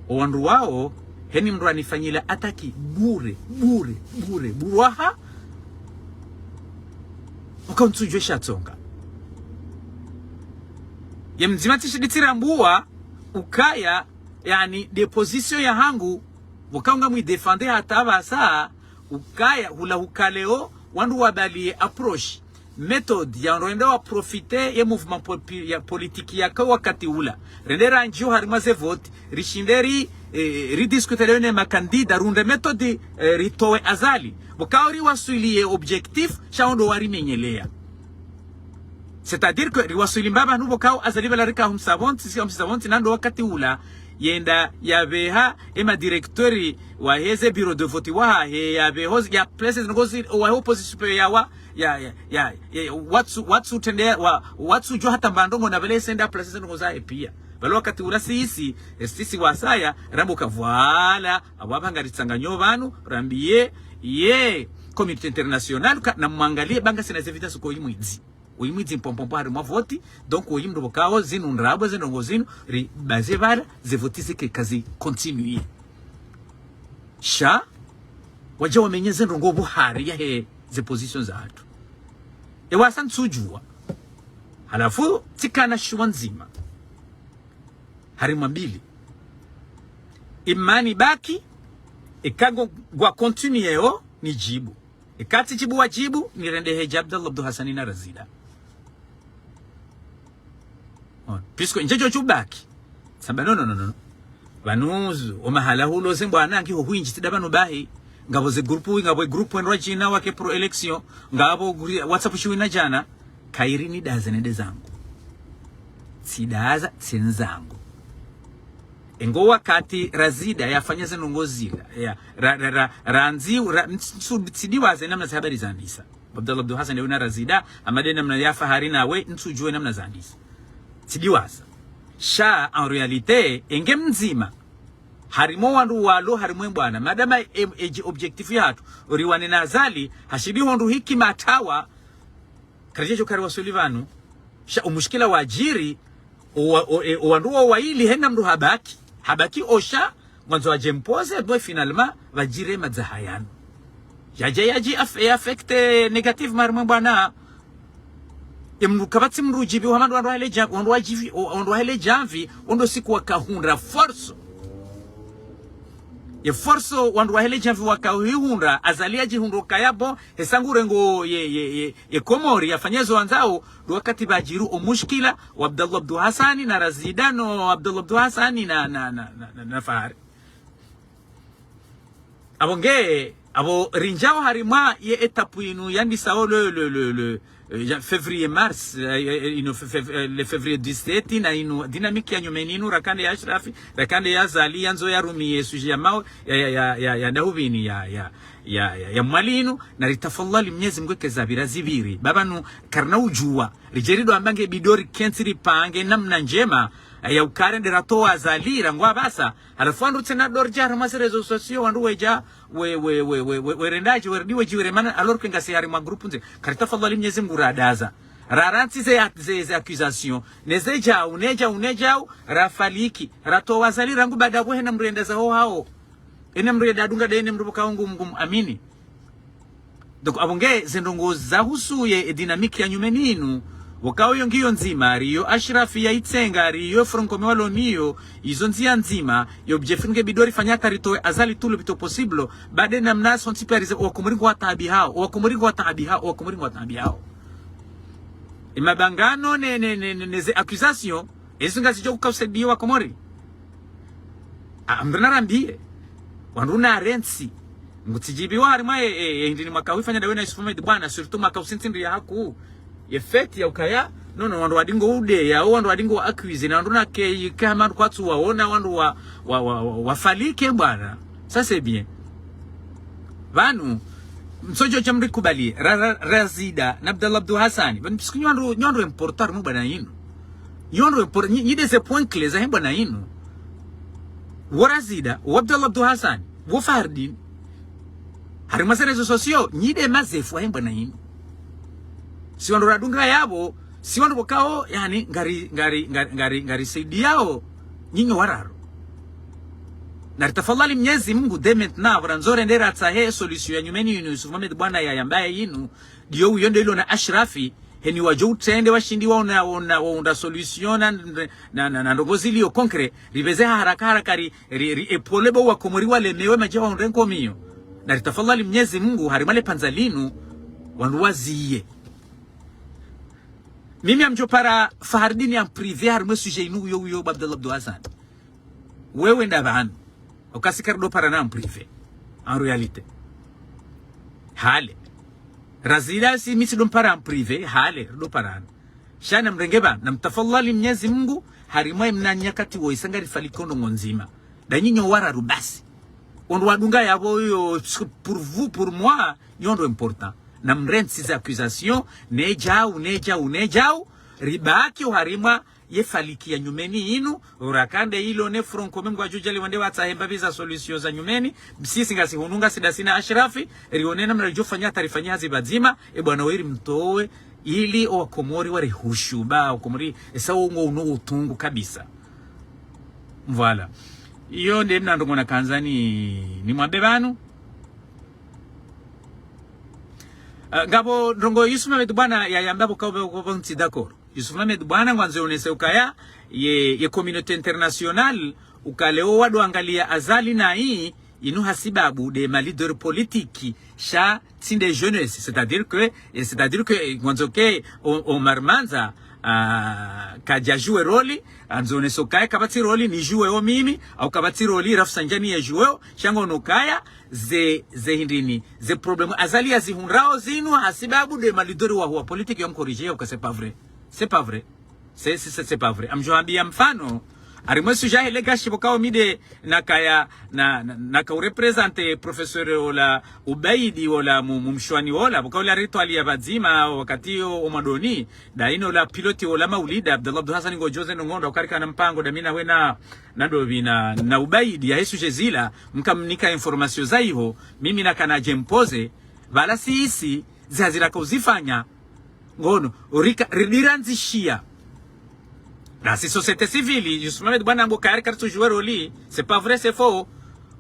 O wandru wawo, heni mndru anifanyila attaque bure, bure, bure, bure waha. Uka ntsudjuwa sha tsonga. Ye mdzima tsi shidi tsirambuwa, ukaya, yaani, nde position yahangu, pvoko ngamwi défendre hata pvasa, ukaya hula hukaleo, wandru wabaliye approche, méthode ya wandru wende wa profiter ye mouvement popi-, ya politique yaka wakati ula. Rende randjiyo harimwa ze vote, rishinde ri, eh, ridiscuter leo ne makandida, runde méthode, eh, ritowe Azali. Pvoko riwaswili ye objectif, sha wandru warimenyeleya. C'est-à-dire que riwaswili mbapvi hanu pvoko Azali pvala rika humsapoti, si humsapoti, nando wakati ula, yenda yapveha, ema directeur waheze bureau de vote wahahe, yapveho, ya places ngozi, wahe opposition pe yawa, ya, ya, ya, ya, watsu, watsu tende, wa, watsu djo hata mba ndrongoo na pvele senda places ndrongoo zahe pia. Pvale wakati ula sisi, eh, sisi wasaya, rambuka pvala, apvo apvanga ritsanganyo pvanu, rambiye, ye, communauté internationale, ka, na mwangaliye, ba ngasi na ze évidence ko imwidzi. Oyi mwidzi mpompompo harimwa vote, donc oyi mndru pvokao zinu ndrabo ze ndrongoo zinu, ribaze pvala, ze vote zike kazi continuer. Sha, wadja wamenye ze ndrongoo pvo hari yahe ze position zahatru. Ewa sa ntsudjuwa. Halafu, tsikana shuwa ndzima. Harimwa mbili. Imani baki, eka ngo, ngwa continuer yo, nidjibu. Eka tsidjibu wadjibu, nirendehe dja Abdallah Abdou Hassani na Razida. Ona, puisque ndje djo djubaki. Samba, non, non, non, non. Pvanu, o mahala hulo ze mbwana ngiho hwindji, tsi nda pvanu bahi. Ngapvo ze groupe, ngapvo e groupe ndrwadjina wake pro élection. Ngapvo gri-, WhatsApp shiwina djana. Kayiri nidaze nende zangu. Tsidaza, tsi ndzangu. Engo wakati Razida yafanya ze ndrongoo zila, ya, ra, ra, ra, randzi, ra, ntsu, tsidiwaza namna ze habari zandisa. Abdallah Abdou Hassani wina Razida, amade namna ya Fahari nawe, ntsudjuwe namna zandisa. Tsidiwaza. Sha, en réalité, enge mdzima. Harimwa wandru walo, harimwa e mbwana. Madama e, e, e, objectif yahatru, riwane na Azali, hashidi hondru hikima tawa, karidja djo kari waswili pvanu, sha umushkila wadjiri, o wa-, o, e, o wandru wo waili hena mndru habaki. Habaki osha, mwandzo wadje mpoze, bon, finalement, pvadjiri madzaha yanu. Yadje, yadje aff-, e affecter négativement harimwa e mbwana. E mndru kapvatsi mndru udjibi, wamandru wandru wahele dja-, wandru wadjibi, o, wandru wahele djamvi, ondo siku wakahundra force. Ye force wandru wahele djamvi wakahihundra, Azali yadjihundra ukaya bon, hesa ngurengo ye, ye, ye, ye Komori yafanye zo wandzao, ndo wakati pvadjiri o mushkila wa Abdallah Abdou Hassani na Razida no Abdallah Abdou Hassani na, na, na, na, na, na Fahari. Apvo nge, apvo rindjao harimwa ye étape inu yandisao le, le, le, le, eh, ya février, mars, eh, eh, inu fe-, fe-, eh, le février dix-sept, na inu dynamique ya nyumeni inu, rakande ya Ashrafi, rakande ya Azali, yandzo ya Rumi, ye sujet ya mao, ya, ya, ya, ya, ya ndahupvini, ya, ya, ya, ya, ya mwali inu, na ritafadhali Mnyezi Mungu eke zapvira zipviri. Pvapvanu, karina udjuwa, ridjeri ndo amba nge bidori kentsi ripange namna ndjema, eh, ya ukaya rende ratowa Azali, rangu apvasa, halafu wandru tsena ndo ridja harimwa ze réseaux sociaux, wandru wedja, we, we, we, we, we, werendadji, weredi wedji, weremana, alors que ngasi harimwa groupe ndze. Karitafadhali Mnyezi Mungu radaza. Rarantsi ze, ze, ze accusation. Neze djau, ne djau, ne djau, rafaliki. Ratowa Azali rangu baada pvo hena mrenda zaho hao. Ene mrenda adunga de ene mndru pvokao ngu, ngu muamini. Donc, apvo nge ze ndrongoo zahusu ye, e dynamique ya nyumeni inu, pvokao yo ngiyo ndzima, riyo Ashrafi ya itsenga, riyo Front Commun walo niyo, izo ndzia ndzima, yo bidjefini nge bidori fanya hata ritowe Azali tout le plus tôt possible, baada namna sontsi pia rize, o Wakomori ngwataabihao, o Wakomori ngwataabihao, o Wakomori ngwataabihao. E mabangano ne, ne, ne, ne, ne ze accusation, ezo ngazidjo uka usaidiya Wakomori. A, mndru narambiye. Wandru narentsi. Ngutsidjibiwa harimwa e, e, e, hindri ni mwaka hwifanya ndawe na Yusuf Ahmed bwana, surtout mwaka usintsi ndri ya haku. Ye fête ya ukaya, Non, non, wandru wadingo udeya, o wandru wadingo accuser, na wandru na keyi, kama wandru kwatsu waona, wandru wa, wa, wa, wa, wafalike bwana. Ça, c'est bien. Pvanu, msodjo sha mrikubali, ra, ra, Razida, na Abdallah Abdou Hassane. Pvanu, puisque nyi wandru, nyi wandru important, mu bwana inu. Nyi wandru impor-, nyi, nyi nde ze points clés, zahe bwana inu. Wo Razida, wo Abdallah Abdou Hassane, wo Fahardine. Harimwa ze réseaux sociaux, nyi nde mazefu wahe bwana inu. Si wandru radunga yapvo, si wandru pvokao, yaani, ngari, ngari, ngari, ngari, ngari saidiyao, nyinyi wararu. Na ritafadhali Mnyezi Mungu, dès maintenant, pvo randzo rende ratsahe solution ya nyumeni yinu, Yusuf Mohamed bwana ya yambaye yinu, ndiyo uyo ndo ilo na Ashrafi, heni wadjo utrende washindi waona, waona, waunda solution na, na, na, na ndrongo zilio concret, ripveze haraka haraka ri, ri, ri epole bo wa Komori walemewe madje waundre nkomiyo. Na ritafadhali Mnyezi Mungu, harimwa le pvandza linu, wandru waziye. Mimi ngamdjo para Fahardine en privé, harimwa sujet inu uyo, uyo, Abdallah Abdou Hassane. Wewe nda pvanu. Ukasi karido parana en privé. En réalité. Hale. Razida si mi tsido mpara en privé, hale, rido parana. Sha na mrenge pvanu, na mtafadhali Mnyezi Mungu, harimwa emna nyakati wo isa ngarifalike ndrongo ndzima. Nda nyinyi wararu basi. Wandru wadunga yapvo yo, parce que pour vous, pour moi, nyi wandru important. Na mrentsi ze accusations, ne djau, ne djau, ne djau, ribaki oharimwa ye faliki ya nyumeni inu, urakande ilo ne front commun ngwadjo djali wande watsahe mbapvi za solution za nyumeni, sisi ngasi hunu ngasi ndasi na Ashrafi, rione namna ridjo fanya hata rifanye hazi pvadzima, e bwana weri mtowe, ili o Wakomori wari hushu, ba Wakomori, esa wongo unu utungu kabisa. Voilà. Iyo nde mna ndrongo nakandza ni, nimwambe pvanu. Ah, ngapvo ndrongo Yusuf Mohamed bwana ya yamba pvokao, pvokao ntsi d'accord. Yusuf Mohamed bwana ngwandzo yonese ukaya ye, ye communauté internationale, uka leo wado angalia Azali na yi, inu hasibabu nde ma leader politique, sha tsi nde jeunesse. C'est-à-dire que, eh, c'est-à-dire que, eh, ngwandzo ke o, Omar Mandza, ah, kadja jouer rôle, andzo yonese ukaya kapvatsi rôle ni jouer o mimi, au kapvatsi rôle Rafsanjani ya jouer, sha ngono ukaya, ze, ze hindrini, ze problème Azali ya zihundrao zinu, hasibabu nde ma leader wa, wa politique ya mcorriger, uka c'est pas vrai. C'est pas vrai. C'est, c'est, c'est, c'est pas vrai. Ngamdjo wambiya mfano, harimwa sujet yahe le gashi pvokao mi nde nakaya, na, na, naka ureprésenter professeur ola Ubaidi ola mu, mu mshwani ola, pvokao ola ritwaliya pvadzima wakati o, o mwadoni, nda inu ola pilote ola Maulida, Abdallah Abdou Hassane ngodjoze ndrongo ndo uka rikana mpango, nda mi na wena, na ndopvi na, na Ubaidi, yahe sujet zila, mkamnika informations za iho, mimi nakana djempoze, pvala sisi, ze hazi raka uzifanya, ngono, rika, ridirandzishiya. Nasi société civile, Yusuf Mohamed bwana ngo kayari karitsu jouer rôle, c'est pas vrai, c'est faux.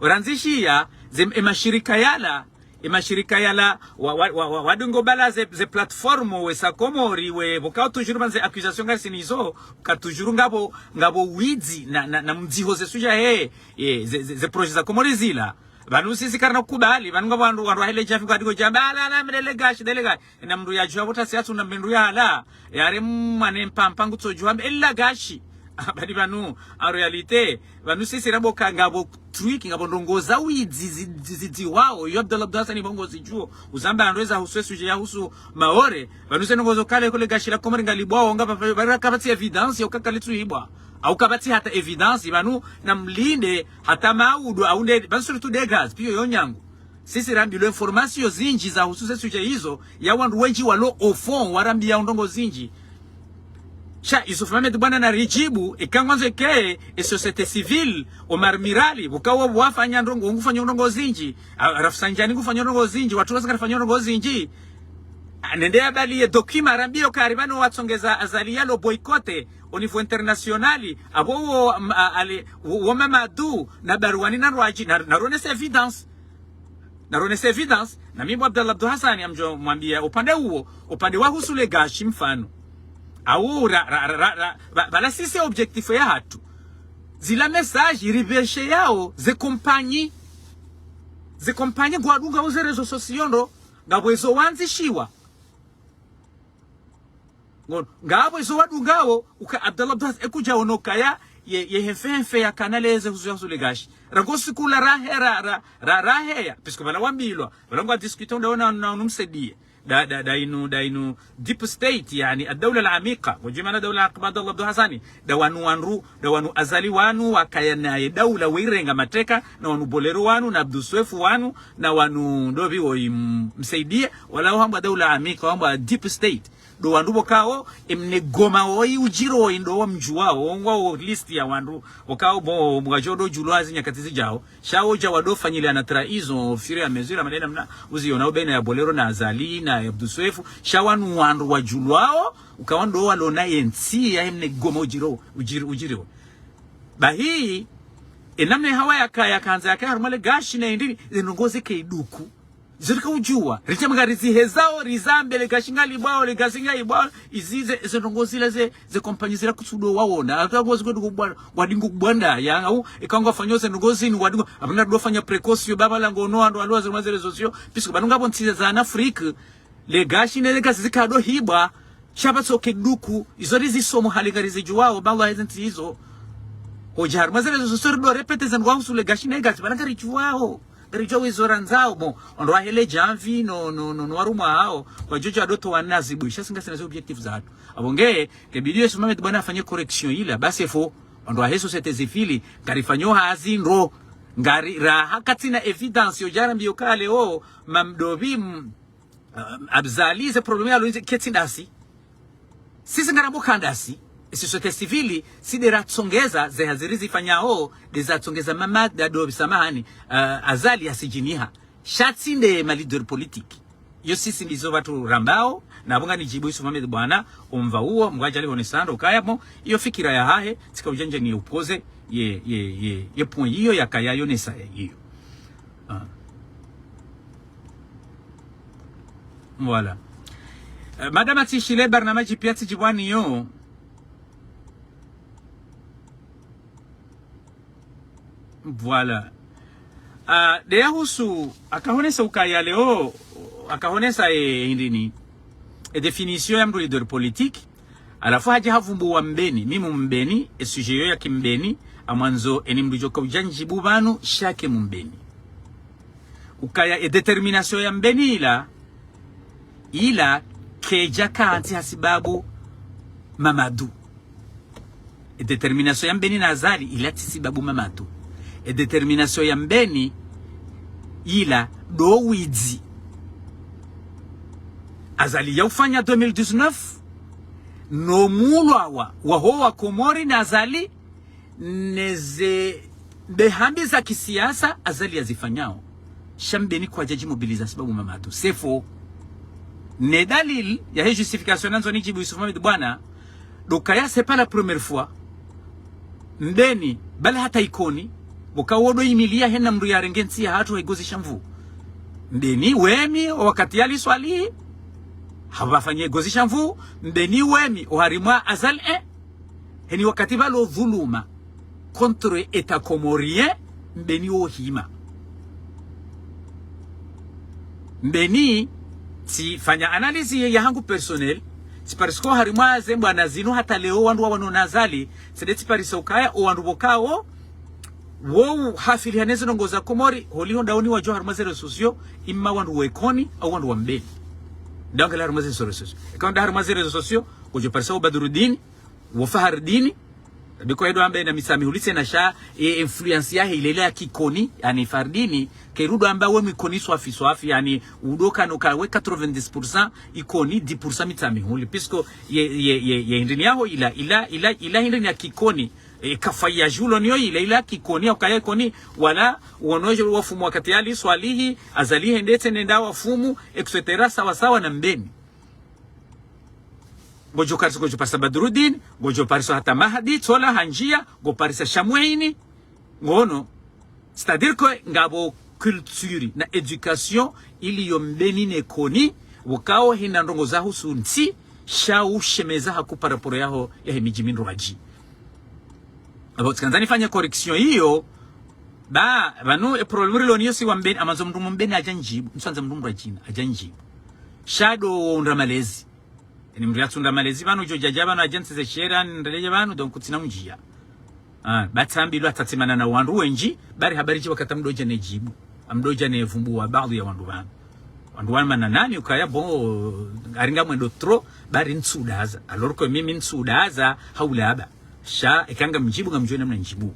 Randzishiya, ze, e mashirika yala, e mashirika yala, wa, wa, wa, wa, wadungo bala ze, ze plateforme, we sa Komori, we, pvokao toujours pvanu ze accusations ngasi nizo, ka toujours ngapvo, ngapvo widzi, na, na, na mdziho ze sujet he, e, ze, ze, ze projet za Komori zila. Pvanu sisi karina kubali, pvanu ngapvo wandru, wandru wahe le djafi ngwadingo djamba, ala, ala, mdele gashi, dele gashi. Ena mndru yadjuwa pvo tasi yatsu na mndru yala, yare mwane mpampa ngutsodjuwa mbe ela gashi. Badi pvanu, en réalité, pvanu sisi rabo ka ngapvo truc, ngapvo ndrongo za widzi, zi, zi, zi, ziwao, yo Abdallah Abdou Hassane pvo ngozidjuo, uzamba ndrongo za husu e sujet ya husu Maore, pvanu ze ndrongo zo kale kule gashi la Komori ngalibwao, ngapvo, pvanu kapvatsi évidence, yo kakalitsu ibwa. Au kapvatsi hata évidence, pvanu na mlinde, hata maudu, au nde, pvanu surtout nde gaz, piyo yo nyangu. Sisi rambilwa informations zindji za husu ze sujet izo, ya wandru wendji walo au fond, warambiya ndrongo zindji. Sha, Yusuf Mohamed bwana naridjibu, eka ngwandzo ke, e société civile, Omar Mirali, pvokao wafanya ndrongo, ngufanya ndrongo zindji, a, Rafsanjani ngufanya ndrongo zindji, wandru wasi ngarifanya ndrongo zindji. A, nende yabaliye document, arambiye ukaya pvanu watsongeza Azali yalo boycotter, au niveau international, apvo wo, m, a, ale, wo, wo Mamadou, na Barwani na Rwadji, na, naronese évidence. Naronese évidence, na mi bo Abdallah Abdou Hassane ngamdjo mwambiya upande uwo, upande wa husu le gashi mfano. Au ra, ra, ra, ra, ra, ba, bala sisi objectif ya hatru. Zila message ripvesheyao ze compagnie. Ze compagnie ngwadungao ze réseaux sociaux ndo, ngapvo ezo wandzishiwa. Ngono, ngapvo izo wadungao, uka Abdallah Abdou Hassane, ekudja ono kaya, ye, ye hemfe hemfe ya kanale eze husu ya husu le gashi. Rangu siku la rahe, ra, ra, ra, raheya, puisque pvala wambilwa, pvala ngwa discuter unda ona, na, na, numsaidiye. da, da, da inu, da inu deep state, yaani, ad-dawla al-amiqa. Ngodjo mana dawla al-amiqa, Abdallah Abdou Hassane. Da wanu wandru, da wanu Azali wanu, wakaya naye dawla weirenga mateka, na wanu Bolero wanu, na Abdou Soefo wanu, na wanu ndopvi woyi m-, Msaidie, wala wahambwa dawla al-amiqa, wahambwa deep state. Ndo wandru pvokao, emna goma woyi udjiro woyi ndo wamdjuwao, wo ngwawo list ya wandru, pvokao bo, mwadjo ndo djulwa zi nyakati zidjao. Sha wodja wado fanyiliana trahison au fur et à mesure, amadena mna, uziona ubena ya Bolero na Azali na ya Abdou Soefo, sha wanu wandru wadjulwao, ukao ndo walona yentsi ya emna goma udjiro, udjiro, udjiro. Bahi, enamna hawa yaka, yakandza yaka harumwa le gashi na indri, ze ndrongoo zike iduku. Zo rika udjuwa, ritsha mgari zihezao, rizambe le gashi ngalibwao, le gashi ngalibwao, izize, ze ndrongoo zila ze, ze kompanyi zila kutsudo wawona. Aka kwa ziko duko bwa-, wadingo kubwanda, ya, au, eka ngwafanyo ze ndrongoo zinu, wadingo, apvana ndo fanya précaution, baba lango no, ando, alo, ze mazele sosio, puisque pvanu ngapvo ntsi za Afrique, le gashi ne le gashi zikado hibwa, sha pvatsoke duku, izo rizisomo hali ngarizidjuwao, pvala heze ntsi izo. Hodja harumwa zele zo sosio ndo répéter ze ndrongoo husu le gashi ne gashi, pvala ngaridjuwao. Ngaridjuwao izo randzao, bon, ondro wahele djamvi, no, no, no, no warumwa hao, kwadjodjo adoto wanazi bwisha, singa sina ze objectif zahatru. Apvo nge, ke bidi Youssouf Mohamed bwana afanye correction ila, basi fo, ondro wahe société civile, ngarifanyo hazi ndro, ngari, raha katsina évidence, yo djarambiyo kale o, mamdopvi, m-, Ah, Azali, ze problème yalo nze ketsi ndasi. Sisi ngarambo kandasi. Esi société civile, si nde ratsongeza, ze hazi rizifanyao, nde zatsongeza Mamadi, ndo pvisa mahani, ah, Azali yasidjiniha. Sha tsi nde ma leader politique. Iyo sisi ndizo pvatsu rambao, na pvo nganidjibu Youssouf Mohamed bwana, omva uwo, mgwadjali honesando, kaya mo, iyo fikira yahahe, tsika udjandja ni opposer, ye, ye, ye, ye point iyo yakaya yonesa iyo. Ah. Voilà. Eh, madame atsishile barnamaji pia tsidjibwani yo. Voilà. Ah, nde ya husu, akahonesa ukaya leo, akahonesa e, indrini. E définition ya mndru leader politique. Halafu hadja havumbuwa Mbeni, mi mu Mbeni, e sujet yo ya ki Mbeni, amwandzo eni mndru djoka udjandjibu pvanu, sha ke mu Mbeni. Ukaya e détermination ya Mbeni ila, ila kedja kantsi hasibabu Mamadu. E détermination ya Mbeni na Azali ila tsi sibabu Mamadu. E détermination ya Mbeni ila ndo widzi Azali yaufanya deux mille dix-neuf, no mulwawa, waho wa Komori na Azali, neze ndehambi za kisiasa Azali yazifanyao. Sha Mbeni kwadja djimobiliza sibabu Mamadu. C'est faux. Ne dalili yahe justification nandzo nidjibu Youssouf Mohamed bwana, ndo ukaya c'est pas la première fois. Mbeni, bali hata Ikoni, pvoka wodo imiliya hena mndru yarenge ntsi yahatru ha igozi sha nvu. Mbeni wemi, o wakati Ali Swalihi, hapvafanya igozi sha nvu, Mbeni wemi, o harimwa Azali, eh, heni wakati pvalo dhuluma contre État comorien, Mbeni wo hima. Mbeni, tsifanya analyse ye yahangu personnel, tsiparisa ko harimwa ze mbwana zinu hata leo wandru wawanona Azali, tsi nde tsiparisa ukaya, o wandru pvokao, wo uhafili haneze ndrongoo za Komori, holiho ndaoni wadjo harimwa ze réseaux sociaux, imma wandru wa Ikoni, au wandru wa Mbeni. Ndao ngela harimwa ze réseaux sociaux. Eka wandru harimwa ze réseaux sociaux, ngodjo parisa o Badrudini, wo Fahardini, biko edo amba ena Mitsamihuli tsena sha, e, influence yahe ile ile ya ki Ikoni, yaani Fahardini, ke rudo amba we mu Ikoni swafi swafi, yaani udo kanoka we quatre-vingt-dix pour cent Ikoni, dix pour cent Mitsamihuli, puisque ye, ye, ye, ye hindrini yaho ila, ila, ila, ila hindrini ya ki Ikoni, e, kafa ya julo niyo ila, ila ki Ikoni, au kaya Ikoni, wala, wono djo wafumu wakati Ali Swalihi, Azali hende tsena nda wafumu, et cetera, sawa sawa na Mbeni. Ngodjo karisa, ngodjo parisa Badrudini, ngodjo parisa hata Mahadi, tsola handjia, ngo parisa Shamweini, ngono. C'est-à-dire que ngapvo culture na éducation iliyo Mbeni ne Ikoni, pvokao hina ndrongoo za husu ntsi, sha ushemeza haku par rapport yaho, yahe midji mindrwadji. Apvo tsikandza nifanye correction iyo, ba, pvanu e problème rilo niyo si wa Mbeni, amwandzo mndru mu Mbeni adja ndjibu, ntswandza mndru mndru adjina, adja ndjibu. Sha ndo undra malezi. Eni mndru yatsundra malezi pvanu, djo djadja pvanu, adja ntsize shera, ndreje pvanu, donc kutsina undjia. Ah, ba tsambilwa atatsimana na wandru wendji, bari habari dji wakati amdodja ne djibu. Amdodja ne vumbuwa baadhwi ya wandru pvanu. Wandru wa mana nani ukaya, bon, ari ngamwendo trop, bari ntsudaza. Alors que mimi ntsudaza, haulaba. Sha, eka ngamdjibu, ngamdjuwe namna ndjibu.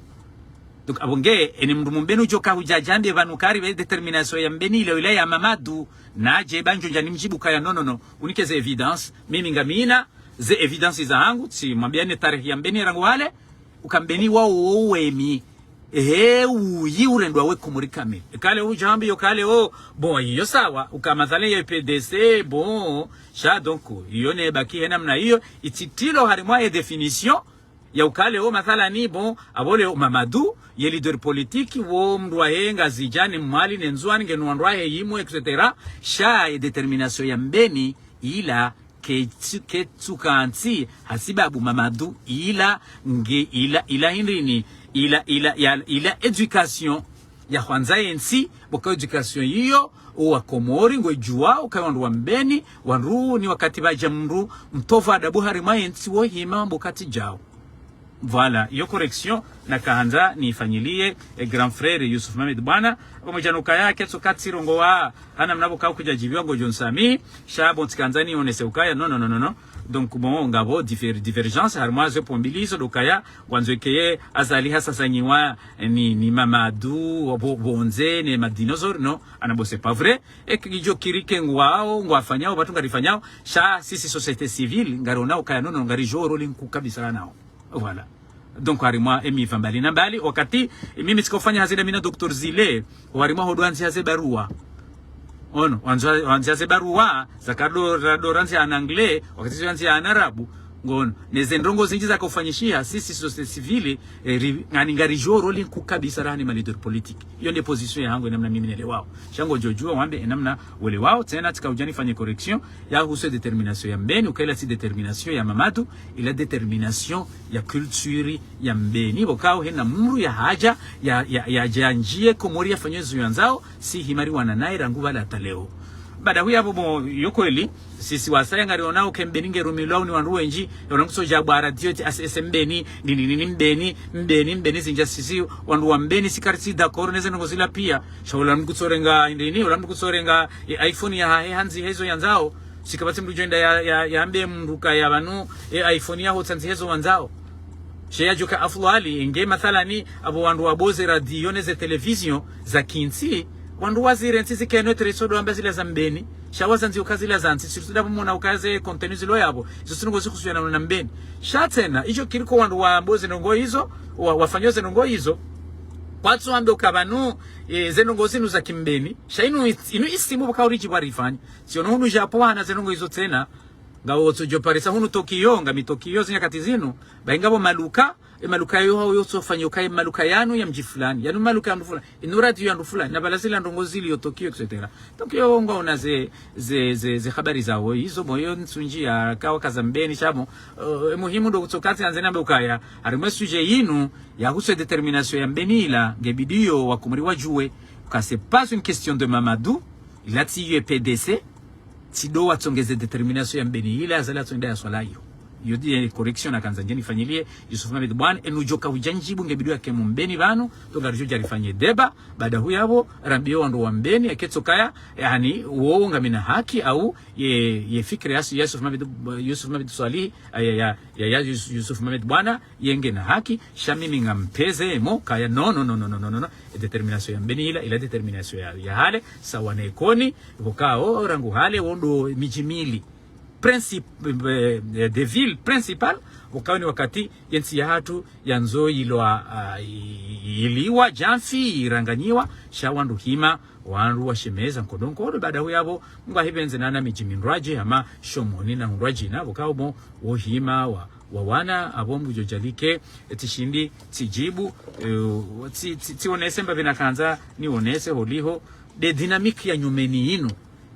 Donc, apvo nge, eni mndru mbeni udjo ka hudja djambe pvanu kari pve détermination ya Mbeni ila, ila ya Mamadou, nadje pvandjo ndja nimdjibu kaya, non, non, non. Unike ze évidence, mimi ngamina, ze évidence zahangu, tsi mwambia ne tarehi ya Mbeni rangu wale, uka Mbeni wao wo wemi. Ehe, uyi urendwa we Komori kamili. Kale udjambi yo kale o, bon, iyo sawa, uka mathalan ya P D C, bon, sha donc, iyo ne baki hena mna iyo, ititilo harimwa ye définition, ya ukale o mathalani, bon, apvo le o Mamadou, ye leader politique, wo mndru wahe Ngazidja ne Mwali ne Ndzuani, ngeno wandru wahe yimwe, et cetera. Sha ye détermination ya Mbeni, ila, ketsu-, ketsukantsi, hasibabu Mamadou, ila, nge, ila, ila hindrini, ila, ila, ya, ila éducation, ya hwandza yentsi, boka éducation iyo, owa Komori, ngwe djuwa, ukaya wandru wa Mbeni, wandru ni wakati pvadja mndru, mtovu adabu harimwa yentsi wo hima, boka tsi djao. Voilà, iyo correction, nakahandza nifanyilie, eh, grand frère Youssouf Mohamed Bwana, pvamwedja no ukaya, ketso katsi rongowa, hana mna pvo ka kudja djibiwa ngodjo nsamihi, sha bon tsikandza nionese ukaya, non, non, non, non, non. Donc, bon, ngapvo diver-, divergence, harimwa ze pvombilizo, do ukaya, wandzo ekeye, Azali hasasanyiwa, ni, ni Mamadou, pvo-, pvondze, ne madinosaure, non, ana bon, c'est pas vrai. Eka idjo kiri ke ngwao, ngwafanyao, pvatsu ngarifanyao, sha sisi société civile, ngarona ukaya, non, non, ngaridjo rôle nkuu kabisa nao. Voilà. Donc, harimwa emiva mbali na mbali, wakati, mimi tsika ufanya hazi nda mi na docteur Zile, harimwa hodo wandzi haze barua. Ono, wandzi, wandzi haze barua, zaka do, do randzi en anglais, wakati zo wandzi en arabe, ngono. Ne ze ndrongoo zindji zaka ufanyishiha, sisi société civile, eh, ri-, ngani ngaridjo rôle nkuu kabisa rahana ma leader politique. Iyo nde position yahangu, enamna mimi nelewao. Sha ngodjo djuwa wambe, enamna welewao, tsena tsika udja nifanye correction, ya husu détermination ya Mbeni, uka ila tsi détermination ya Mamadou, ila détermination ya culture ya Mbeni. Pvo kao hena mndru ya hadja, ya, ya, ya djandjiye Komori yafanye zo yandzao, si hima riwana naye rangu pvala hata leo. Baada huyapvo bon, yo kweli, sisi wasaya ngarionao ke Mbeni ngerumilwao ni wandru wendji, ya ula mndru kutso dja bwara diyo ti A C S Mbeni, ni, ni, ni, ni Mbeni, Mbeni, Mbeni zindja sisi, wandru wa Mbeni si karitsi d'accord ne ze ndrongoo zila pia. Sha ula mndru kutsorenga, ni, ni, ula mndru kutsorenga, e, iPhone yahahe handzi hezo yandzao, si kapvatsi mndru djo enda ya, ya, yambe mndru kaya pvanu, e, iPhone yaho tsandzi hezo wandzao. She yadjoka afudhwali, nge mathalani, apvo wandru wapvo ze radio ne ze télévision, za kintsi, wandru wazirentsi zikeno tsi riso do wamba zila za Mbeni, sha wazandzi uka zila zantsi, surtout ndapvo mona uka ze contenu zilo yapvo, izo tsi ndrongoo zihusiana na Mbeni. Sha tsena, idjo kiri ko wandru wapvo ze ndrongoo izo, wa, wafanyao ze ndrongoo izo, kwatsu wambe uka pvanu, e, ze ndrongoo zinu za kimbeni, sha inu, inu isimu pvaka uridji pvwa rifanya. Tsiono hunu Japon hana ze ndrongoo izo tsena, ngawo tso djo parisa hunu Tokyo, ngami Tokyo zinyakati zinu, bahi ngapvo maluka, e maluka yo hao yo tsofanya uka e maluka yanu ya mdji fulani, yanu maluka ya mndru fulani, inu radio ya mndru fulani, na pvala zila ndrongoo zili yo Tokyo, et cetera. Donc yo ngwaona ze, ze, ze, ze habari zawo, izo bon yo ntsu ndji ya kawa kaza Mbeni, sha bon, eh, e muhimu ndo kutso katsi andze nambe ukaya, harimwa e sujet yinu, ya husu e détermination ya Mbeni ila, nge bidi yo wa Komori wadjuwe, uka c'est pas une question de Mamadou, ila tsi yo P D C, tsi do watsongeze détermination ya Mbeni ila, Azali atsonda ya swala iyo. Iyo ndiye correction nakandza ndje nifanyilie, Youssouf Mohamed Bwana, enu djoka udja ndjibu nge bidi yo yake mu Mbeni pvanu, to ngaridjo dja rifanye débat, baada huyapvo, rambiye wandru wa Mbeni, ya ketso kaya, yani, wo ngamina haki, au, ye, ye fikira ya, ya Youssouf Mohamed, Youssouf Mohamed Swalihi, ya, ya, ya, ya, ya Yous-, Youssouf Mohamed Bwana, ye ngena haki, sha mimi ngampveze, mo, kaya, non, non, non. E détermination ya Mbeni ila, ila détermination ya, ya hale, sawa ne Koni, pvo kao, rangu hale, wo ndo midji mili. Princip-, eh, eh, des villes principales, pvo kao ni wakati, yentsi yahatru, yandzo ilwa, ah, i-, i-, iliwa, djamfi, iranganyiwa, sha wandru hima, wandru washemeza, nkodo, nkodo, baada huyapvo, ngwahipvendze nana midji mindrwadje, hama Shomoni na hundrwadjina, pvo kao bon, wo hima, wa, wawana, apvo mndru djo djalike, e tsi shindi, tsi djibu, eh, tsi, tsi, tsi onese mbapvi nakandza, ni onese holiho, de dynamique ya nyumeni yinu.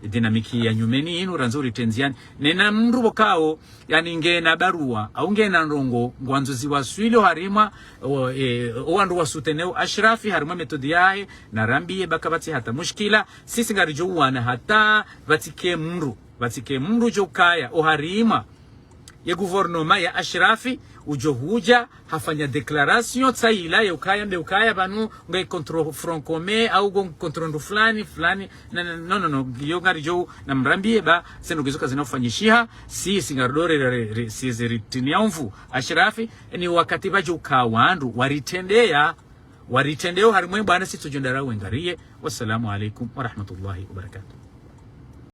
E dynamique ya nyumeni yinu, randzi uritrendziani. Nena mndru pvo kao, yani ngena barua, au ngena ndrongoo, ngwandzo ziwaswili harimwa, o, eh, o wandru wa soutenir o Ashrafi, harimwa méthode yahe, narambiye ba kapvatsi hata mushkila, sisi ngaridjo uwana hata, pvatsike mndru, pvatsike mndru djo kaya, o harimwa, Ye gouvernement ya Ashrafi, udjo hudja, hafanya déclaration, tsa ila, ye ukaya, mbe ukaya, pvanu, nge contre Front Commun, au nge contre ndo fulani, fulani, na, na, no, no, no, yo ngaridjo, na mrambiye ba, ze ndrongoo izo kazina ufanyishiha, si, si ngaridjo re, re, re, si, zi ritini ya mvu, Ashrafi, ni wakati pvadjo uka wandru, waritrendeya, waritrendeya, harimwe bwana si tsudjo ndara wengariye. Wassalamu alaikum warahmatullahi wabarakatuh.